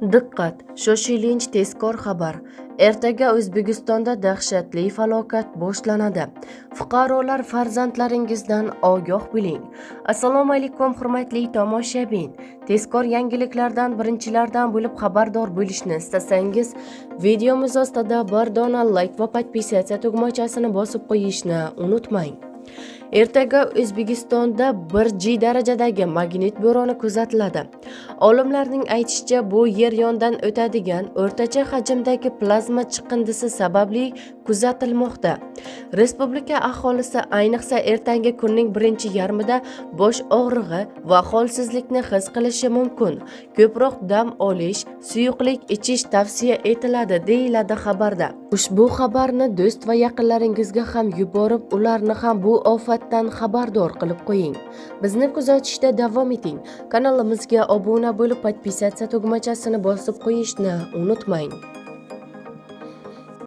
Diqqat! Shoshilinch tezkor xabar. Ertaga O'zbekistonda dahshatli falokat boshlanadi. Fuqarolar, farzandlaringizdan ogoh bo'ling. Assalomu alaykum, hurmatli tomoshabin. Tezkor yangiliklardan birinchilardan bo'lib xabardor bo'lishni istasangiz, videomiz ostida bir dona like va подписаться tugmachasini bosib qo'yishni unutmang. Ertaga O'zbekistonda 1G darajadagi magnit bo'roni kuzatiladi. Olimlarning aytishicha, bu yer yonidan o'tadigan o'rtacha hajmdagi plazma chiqindisi sababli kuzatilmoqda. Respublika aholisi ayniqsa ertangi kunning birinchi yarmida bosh og'rig'i va holsizlikni his qilishi mumkin. Ko'proq dam olish, suyuqlik ichish tavsiya etiladi, deyiladi xabarda. Ushbu xabarni do'st va yaqinlaringizga ham yuborib, ularni ham bu ofatdan xabardor qilib qo'ying. Bizni kuzatishda davom eting. Kanalimizga obuna bo'lib, подписаться tugmachasini bosib qo'yishni unutmang.